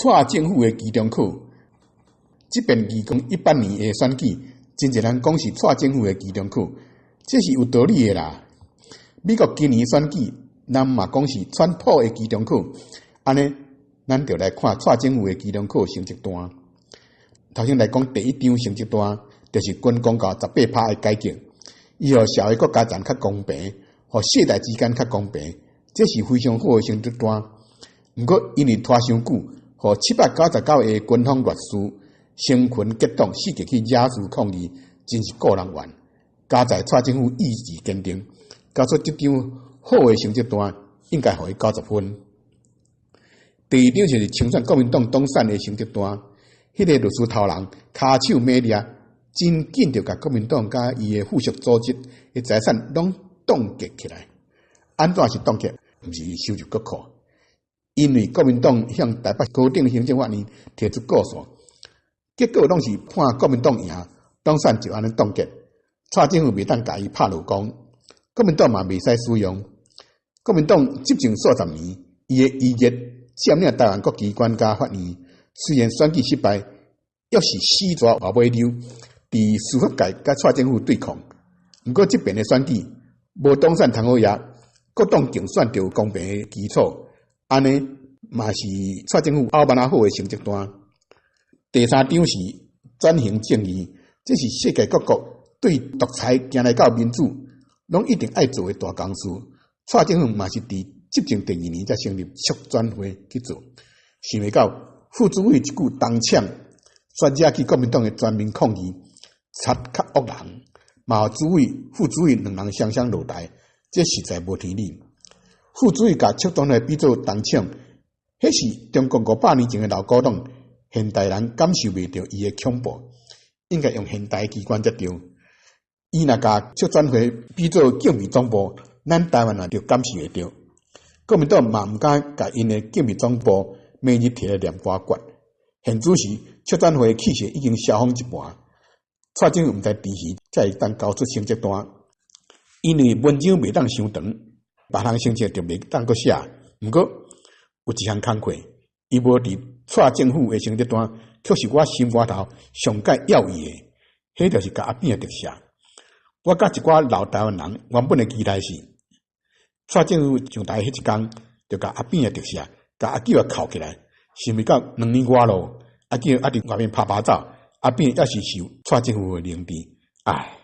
蔡政府的期中考，這遍2018年的選舉，真濟人講是蔡政府的期中考，這是有道理的啦。美國今年選舉，人嘛講是川普的期中考，按呢，咱就來看蔡政府的期中考成績單。頭先來講第一張成績單，就是軍公教18%的改革，伊予社會國家層較公平，予世代之間較公平，這是非常好的成績單。毋過因為拖傷久，予799个軍方律師成群結黨，四界去惹事抗議，真是顧人怨。佳哉蔡政府意志堅定，交出這張好的成績單，應該予伊90分。第二張就是清算國民黨黨產的成績單，彼個律師頭人跤手猛掠，真緊就共國民黨佮伊的附屬組織的財產攏凍結起來。按怎是凍結？毋是收入國庫，因為國民黨向台北高等行政法院提出告訴，結果攏是判國民黨贏，黨產就按呢凍結。蔡政府袂當共伊拍落工，國民黨嘛袂使使用。國民黨執政數十年，伊的餘熱佔領台灣各機關佮法院，雖然選舉失敗，猶是死抓活尾溜，佇司法界佮蔡政府對抗。毋過這遍的選舉無黨產通好額，各黨競選就有公平的基礎，按呢嘛是蔡政府拗萬仔好的成績單。第三張是轉型正義，這是世界各國對獨裁行來到民主，攏一定愛做的大工事。蔡政府嘛是佇執政第二年才成立促轉會去做，想袂到傅主委一句東廠，煞惹起國民黨的全民抗議，賊較惡人，嘛主委、傅主委兩人雙雙落台，這實在無天理。傅主委共促轉會比做東廠，彼是中國500年前的老古董，現代人感受袂著伊的恐怖，應該用現代機關才對。伊若共促轉會比做警備總部，咱台灣人就感受會著。國民黨嘛毋敢共𪜶的警備總部每日提來念歌決。現此時促轉會氣勢已經消風一半，蔡政府毋知佇時才會當交出成績單，因為文章袂當傷長，別項成績就袂當閣寫。毋過有一項工課，伊無佇蔡政府的成績單，卻是我心肝頭上蓋要伊的，彼就是共阿扁特赦。我佮一寡老台灣人原本的期待是，蔡政府上台彼一工，就共阿扁特赦，共阿舅仔銬起來，想袂到2年外咯，阿舅猶佇外面趴趴走，阿扁猶是受蔡政府的凌遲，唉。